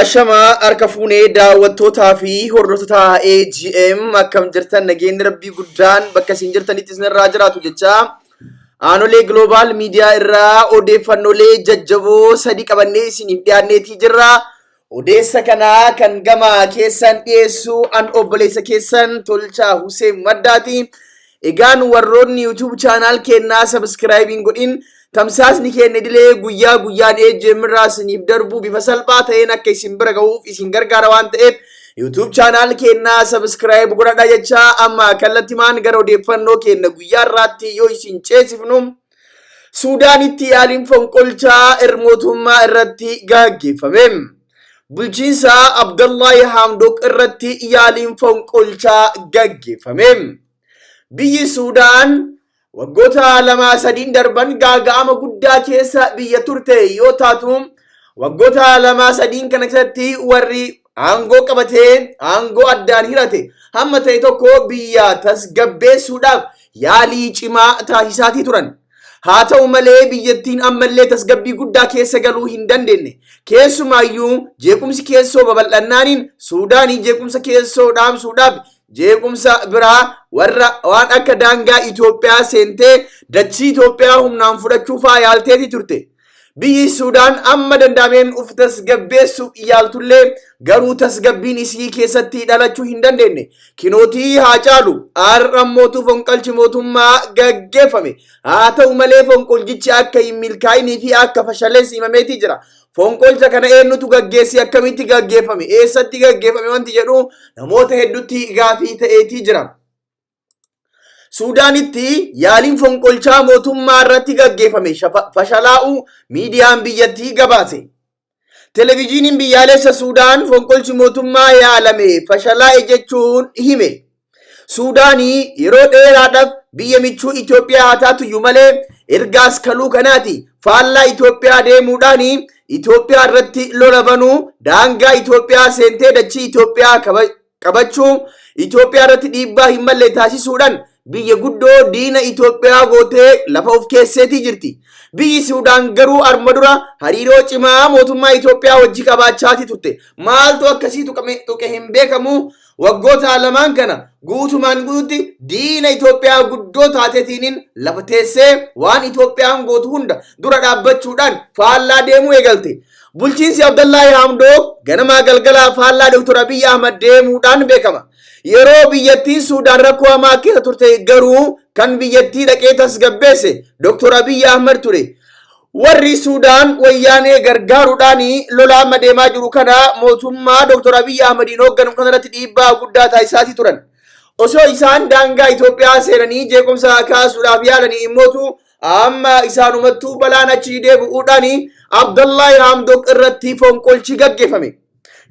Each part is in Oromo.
Ashamaa harka fuunee daawwattootaa fi hordoftoota AGM, akkam jirtan? Nageenyi rabbii guddaan bakka isin jirtanitti isinirraa jiraatu jecha, Aanolee Global Media irraa odeeffannoolee jajjaboo sadi qabannee isiniif dhiyaanneetii jirra. Odeessa kana kan gama keessan dhiyeessu an obboleessa keessan Tolchaa Hussein Maddaati. Egaan warroonni YouTube channel keenyaa subscribe hin godhin, tamsaasni keenya idilee guyyaa guyyaan AGM irraa isiniif darbu bifa salphaa ta'een akka isin bira gahuuf isin gargaara waan ta'eef, YouTube channel keenyaa subscribe godhadhaa jecha, amma kallattimaan gara odeeffannoo keenya guyyaa irraatti yoo isin ceesifnu, Suudaanitti yaaliin fonqolchaa mootummaa irratti gaggeeffame. Bulchiinsa Abdallahi Hamdok irratti yaaliin fonqolchaa gaggeeffame. Biyyi Suudaan waggoota 2-3n darban gaaga'ama guddaa keessa biyya turte yoo taatu, waggoota 2-3n kana keessatti warri aangoo qabatee aangoo addaan hirate hamma ta'e tokko biyya tasgabbeessuudhaaf yaalii cimaa taasisaatii turan. Haa ta'u malee, biyyattiin ammallee tasgabbii guddaa keessa galuu hin dandeenye. Keessumaayyuu jeequmsi keessoo babal'annaaniin Suudaanii jeequmsa keessoo dhaamsuudhaaf jeequmsa biraa warra waan akka daangaa Itoophiyaa seentee dachii Itoophiyaa humnaan fudhachuu faa yaalteeti turte. Biyyi Suudaan amma danda'ameen uf tasgabbeessuuf yaaltullee, garuu tasgabbiin isii keessatti dhalachuu hin dandeenye. Kinootii haa caalu, har'a mootuu fonqolchi mootummaa gaggeeffame. Haa ta'u malee, fonqolchichi akka hin milkaa'inii fi akka fashalees himameetii jira. Fonqolcha kana eenyutu gaggeesse, akkamitti gaggeeffame, eessatti gaggeeffame wanti jedhu namoota hedduutti gaafii ta'eetii jira. Suudaanitti yaaliin fonqolchaa mootummaa irratti gaggeeffame fashalaa'uu miidiyaan biyyattii gabaase. Televezyiiniin biyyaalessa Suudaan fonqolchi mootummaa yaalame fashalaa'e jechuun hime. Suudaanii yeroo dheeraadhaaf biyya michuu Itoophiyaa haa taatuyyuu malee, ergaas kaluu kanaati faallaa Itoophiyaa deemuudhaan Itoophiyaa irratti lola banuu, daangaa Itoophiyaa seentee dachii Itoophiyaa qabachuu, Itoophiyaa irratti dhiibbaa hin malle taasisuudhaan biyya guddoo diina Itoophiyaa gootee lafa of keesseetii jirti. Biyyi Suudaan garuu arma dura hariiroo cimaa mootummaa Itoophiyaa wajji qabaachaatii turte. Maaltu akkasii tuqe hin beekamu. Waggoota lamaan kana guutumaan guututti diina Itoophiyaa guddoo taateetiiniin lafa teessee waan Itoophiyaan gootu hunda dura dhaabbachuudhaan faallaa deemuu eegalte. Bulchiinsi Abdallaahi Hamdoo ganamaa galgalaa faallaa Dr. Abiyyi Ahmad deemuudhaan beekama. Yeroo biyyattiin Suudaan rakkoo hamaa keessa turte garuu kan biyyattii dhaqee tasgabbeesse Dr. Abiyyi Ahmad ture. Warri Suudaan wayyaanee gargaaruudhaan lola amma deemaa jiru kana mootummaa Dr. Abiyyi Ahmadiin hoogganamu kanarratti dhiibbaa guddaa taasisaatii turan. Osoo isaan daangaa Itoophiyaa seenanii jeequmsa kaasuudhaaf yaalanii immootu amma isaanumattuu balaan achii deebi'uudhaan Abdallahi Hamdok irratti fonqolchi gaggeeffame.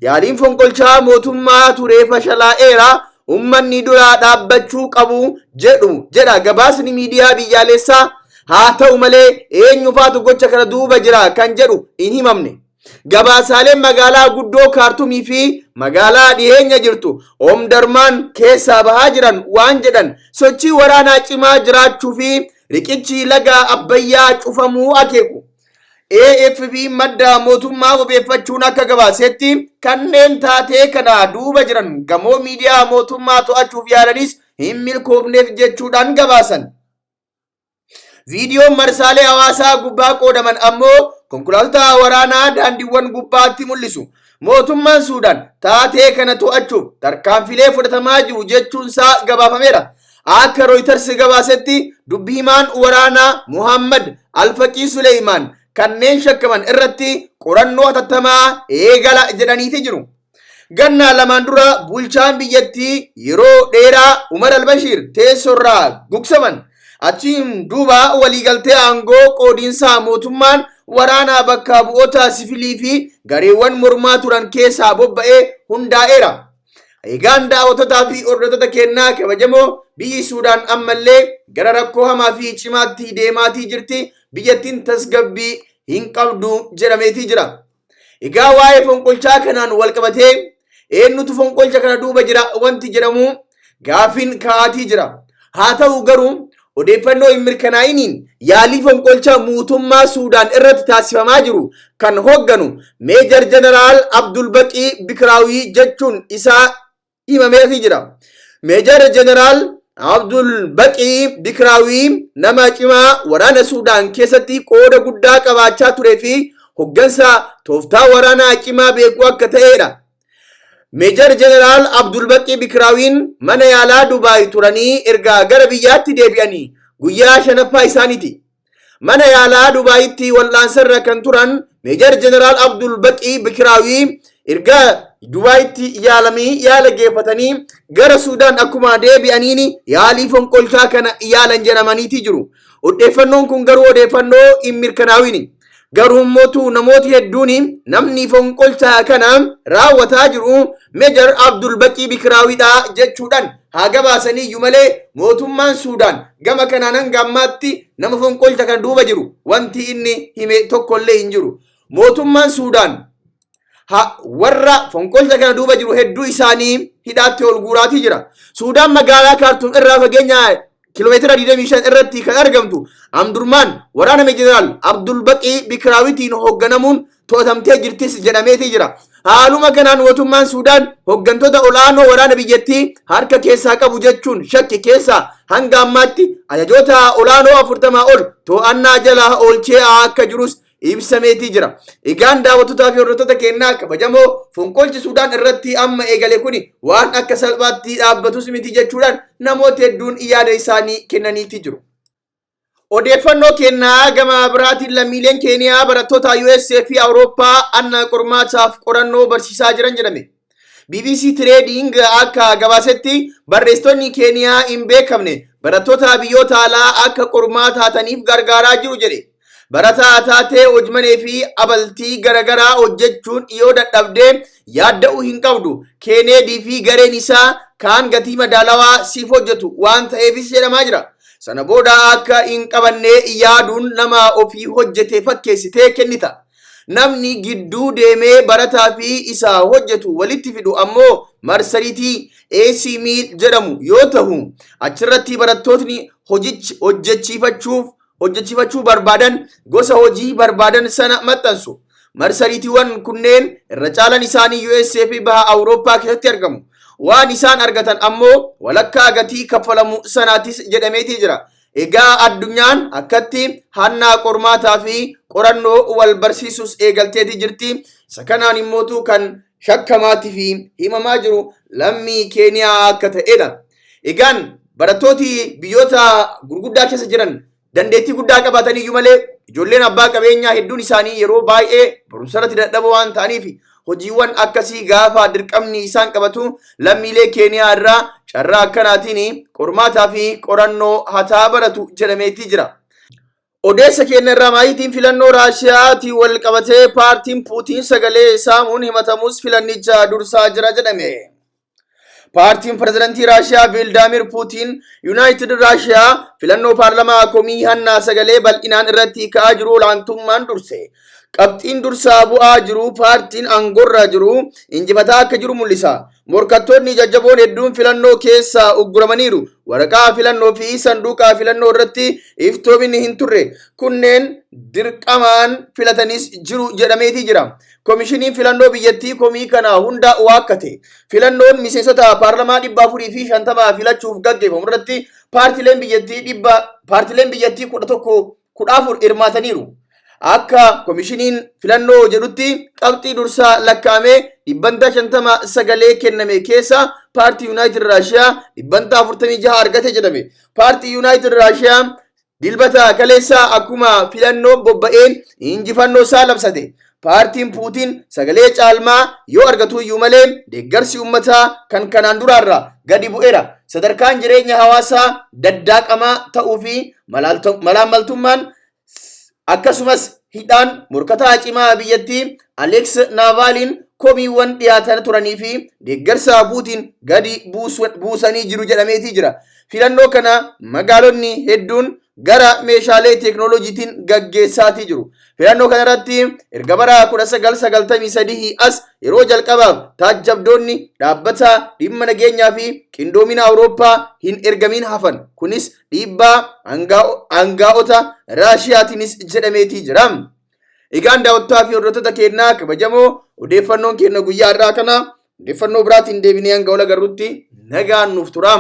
Yaaliin fonqolchaa mootummaa turee fashalaa'eera, uummanni dura dhaabbachuu qabu jedhu jedha gabaasni miidiyaa biyyaalessaa. Haa ta'u malee, eenyufaatu gocha kana duuba jira kan jedhu hin himamne. Gabaasaaleen magaalaa guddoo Kaartumii fi magaalaa dhiyeenya jirtu Omdarmaan keessaa bahaa jiran waan jedhan, sochii waraanaa cimaa jiraachuu fi riqichi laga Abbayyaa cufamuu akeeku. AFP madda mootummaa wabeeffachuun akka gabaasetti, kanneen taatee kana duuba jiran gamoo miidiyaa mootummaa to'achuuf yaalanis hin milkoofneef jechuudhaan gabaasan. Viidiyoon marsaalee hawaasaa gubbaa qoodaman ammoo konkolaattota waraanaa daandiiwwan gubbaatti mul'isu. Mootummaan Suudaan taatee kana to'achuuf tarkaanfilee fudhatamaa jiru jechuunsaa gabaafameera. Akka Reuters gabaasetti, dubbi himaan waraanaa Muhammad Alfaqii Suleeyimaan kanneen shakkaman irratti qorannoo hatattamaa eegala jedhaniiti jiru. Ganna 2n dura bulchaan biyyattii yeroo dheeraa Umar al-Bashiir teessoorraa gugsaman. Achiin duuba waliigaltee aangoo qoodiinsaa mootummaan waraanaa bakka bu'oota sivilii fi gareewwan mormaa turan keessaa bobba'ee hundaa'eera. Egaan daawwattotaa fi hordoftoota keenyaa kabajamoo, biyyi Suudaan ammallee gara rakkoo hamaa fi cimaatti deemaatii jirti. Biyyattiin tasgabbii hin qabdu jedhameetii jira. Egaa waa'ee fonqolchaa kanaan wal qabatee eenyutu fonqolcha kana duuba jira wanti jedhamu gaaffiin ka'aatii jira. Haa ta'u garuu, Odeeffannoo hin mirkanaa'iniin yaalii fonqolcha mootummaa Suudaan irratti taasifamaa jiru kan hoogganu Meejar Jeneraal Abdulbaqii Bikraawii jechuun isaa himameefii jira. Meejar Jeneraal Abdulbaqii Bikraawii nama cimaa waraana Suudaan keessatti qooda guddaa qabaachaa turee fi hoggansa tooftaa waraanaa cimaa beekuu akka ta'edha. Meejar Jeneraal Abdulbaqii Bikraawiin mana yaalaa Dubaay turanii erga gara biyyaatti deebi'anii guyyaa shanaffaa isaaniiti. Mana yaalaa Dubaayitti wal'aansarra kan turan Meejar Jeneraal Abdulbaqii Bikraawii erga Dubaayitti yaalamii yaala geeffatanii gara Suudaan akkuma deebi'aniin yaalii fonqolchaa kana yaalan jedhamaniiti jiru. Odeeffannoon kun garuu odeeffannoo hin mirkanaawini. Garuu immoo namooti hedduun namni fonqolcha kana raawwataa jiru Meejar Abdulbaqii Bikraawiidha jechuudhaan haa gabaasanii iyyuu malee, mootummaan Suudaan gama kanaan hanga ammaatti nama fonqolcha kana duuba jiru wanti inni hime tokkollee hin jiru. Mootummaan Suudaan warra fonqolcha kana duuba jiru hedduu isaanii hidhaatti ol guuraatii jira. Suudaan magaalaa Kaartuum irraa fageenya kiiloomeetira 25 irratti kan argamtu Amdurmaan waraana Jeneraal Abdulbaqii Bikraawitiin hoogganamuun to'atamtee jirtis jedhameetii jira. Haaluma kanaan mootummaan Suudaan hooggantoota olaanoo waraana biyyattii harka keessaa qabu jechuun shakki keessaa hanga ammaatti ajajoota olaanoo 40 ol to'annaa jala oolchee akka jirus ibsameetii jira. Egaan daawwattootaa fi hordoftoota keenyaa kabajamoo, fonqolchi Suudaan irratti amma eegale kuni waan akka salphaatti dhaabbatus miti jechuudhaan namoota hedduun yaada isaanii kennaniitii jiru. Odeeffannoo kennaa gama biraatiin, lammiileen Keeniyaa barattoota USA fi Awurooppaa anna qormaataaf qorannoo barsiisaa jiran jedhame. BBC Trading akka gabaasetti, barreessitoonni Keeniyaa hin beekamne barattoota biyyoota alaa akka qormaata hataniif gargaaraa jiru jedhe. Barataa taatee hojmanee fi abaltii garaagaraa hojjechuun yoo dadhabdee yaadda'uu hin qabdu. Keeneedii fi gareen isaa kaan gatii madaalawaa siif hojjetu waan ta'eefis jedhamaa jira. Sana booda akka hin qabanne yaaduun nama ofii hojjete fakkeessitee kennita. Namni gidduu deemee barataa fi isa hojjetu walitti fidu ammoo marsariitii AC Mill jedhamu yoo ta'u, achirratti barattootni hojichi hojjechiifachuu barbaadan gosa hojii barbaadan sana maxxansu. Marsariitiiwwan kunneen irra caalan isaanii USA fi baha Awurooppaa keessatti argamu. Waan isaan argatan ammoo walakkaa gatii kaffalamu sanaatis jedhameetii jira. Egaa addunyaan akkatti hannaa qormaataa fi qorannoo wal barsiisus eegalteetii jirti. Isa kanaan immootu kan shakkamaatii fi himamaa jiru lammii Keeniyaa akka ta'edha. Egaan barattooti biyyoota gurguddaa keessa jiran dandeettii guddaa qabaatan iyyuu malee, ijoolleen abbaa qabeenyaa hedduun isaanii yeroo baay'ee barumsa irratti dadhaboo waan ta'aniif, hojiiwwan akkasii gaafa dirqamni isaan qabatu lammiilee Keeniyaa irraa carraa akkanaatiin qormaataa fi qorannoo hataa baratu jedhameetii jira. Odeessa keenya irraa maayitiin, filannoo Raashiyaatiin wal qabatee paartiin Puutiin sagalee saamuun himatamus filannicha dursaa jira jedhame. Paartiin pirezidantii Raashiyaa Vilaadimir Puutiin, Yuunaayitid Raashiyaa, filannoo paarlamaa komii hannaa sagalee bal'inaan irratti ka'aa jiru olaantummaan durse. Qabxiin dursaa bu'aa jiru paartiin aangorra jiru injifataa akka jiru mul'isa. Morkattoonni jajjaboon hedduun filannoo keessaa ugguramaniiru. Waraqaa filannoo fi sanduuqa filannoo irratti iftoominni hin turre. Kunneen dirqamaan filatanis jiru jedhameetii jira. Komishiniin filannoo biyyattii komii kana hunda waakkate. Filannoon miseensota paarlamaa 450 filachuuf gaggeeffamu irratti paartileen biyyattii 11 14 hirmaataniiru. Akka komishiniin filannoo jedhutti, qabxii dursaa lakkaa'amee 50% sagalee kenname keessa paartii Yuunaayitid Raashiyaa 46% argate jedhame. Paartii Yuunaayitid Raashiyaa Dilbata kaleessaa akkuma filannoon bobba'een injifannoo isaa labsate. Paartiin Puutiin sagalee caalmaa yoo argatu iyyuu malee, deeggarsi uummataa kan kanaan duraarra gadi bu'eera. Sadarkaan jireenya hawaasaa daddaaqamaa ta'uu fi malaammaltummaan, akkasumas hidhaan morkataa cimaa biyyattii Aleeks Naavaaliin komiiwwan dhiyaatan turanii fi deeggarsa Puutiin gadi buusanii jiru jedhameetii jira. Filannoo kana magaalonni hedduun gara meeshaalee teeknooloojiitiin gaggeessaatii jiru. Filannoo kanarratti erga bara 1993 as yeroo jalqabaaf taajjabdoonni dhaabbata dhimma nageenyaa fi qindoomina Awurooppaa hin ergamiin hafan. Kunis dhiibbaa aangaa'ota Raashiyaatiinis jedhameetii jira. Egaan daawwattoota fi hordoftoota keenyaa kabajamoo, odeeffannoon keenya guyyaa har'aa kana. Odeeffannoo biraatiin deebinee hanga wal agarrutti nagaan nuuf tura.